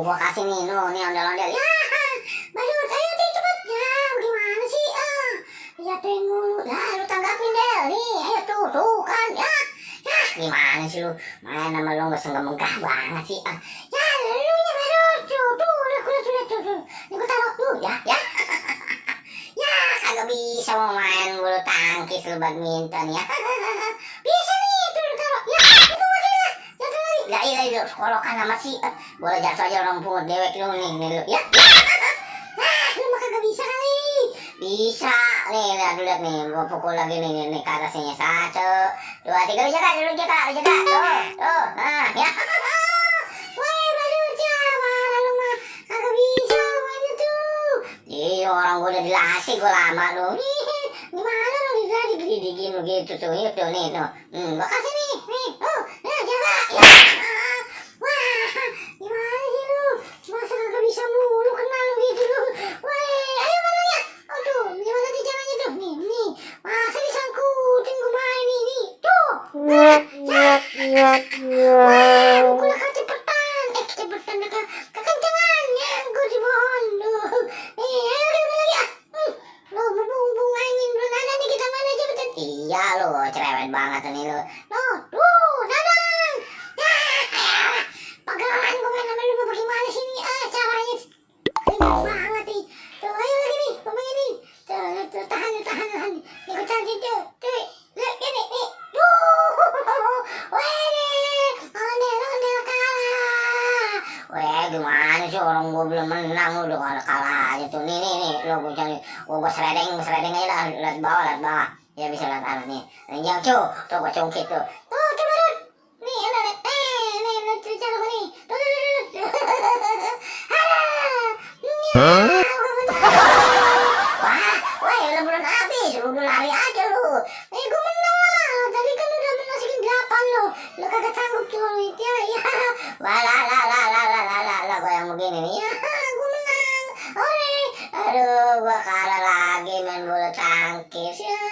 gua kasih nih, nih ondel-ondel. Ya, Badut, ayo deh cepet. Ya, gimana sih? Jatuhin mulu. Lah, lu tanggapin deh. Nih, ayo tuh kan. Ya, gimana sih lu? Main sama lu nggak senggak-menggah banget sih. Ya, lu nya Badut. Tuh, lihat tuh. Ini gua taruh tuh, ya. Ya, kagak bisa mau main bulu tangkis lu badminton ya. Bisa nih, tuh lu taruh. Ya, itu masih lah. Jatuh lagi. Lah, iya, sekolokan sama si. Bola jatuh aja orang pungut dewek lu nih lu. Ya. Lu mah kagak bisa kali. Bisa. Nih, lihat nih. Gua pukul lagi nih ke atasnya. 1, 2, 3. Lu jaga. Tuh. Nah, ya. Woi, Badut ya. Marah lu mah. Kagak bisa mainnya tuh. Iya, orang gua udah dilatih gua lama lu. Gimana lu didikin lu gitu tuh. Itu nih tuh. Gua kasih nih. Tuh. Nah, jaga. Ya. Wah, gimana sih lu? Masa kagak bisa mulu kenal lu gitu lu. Woi, ayo mana ya? Aduh, gimana sih caranya tuh? Nih. Masa disangkutin gua main nih. Tuh. Nah, ya. Wah, mukulnya kecepetan. Kecepetan kekencangan. Ya, gua di pohon lu. Ayo udah lagi ya. Lu mumpung angin belum ada nih kita main aja betul. Iya lu, cerewet banget nih lu. Tuh, dadang. Ya, pegangan gua main sama lu mau bagaimana sih nih? Caranya keren banget nih. Tuh, ayo lagi nih, gua main nih. Tuh, tahan. Nih gua cantik tuh. Tuh, lihat nih. Tuh, weh, ondel kalah. Weh, gimana sih orang gua belum menang lu udah kalah aja tuh. Nih, lu gua cari. Gua seredeng aja lah, lihat bawah. Ya bisa lihat arah nih. Yang tuh gua cungkit tuh. Tuh, Badut. Nih, lihat. Nih, lu cerita gua nih. Tuh. Hah? Wah, udah belum habis. Lu udah lari aja lu. Gua menang. Tadi kan udah masukin 8 lu. Lu kagak sanggup tuh ya. Wah, lah, gua yang begini nih. Ya, gua menang. Aduh, gua kalah lagi main bulu tangkis. Ya.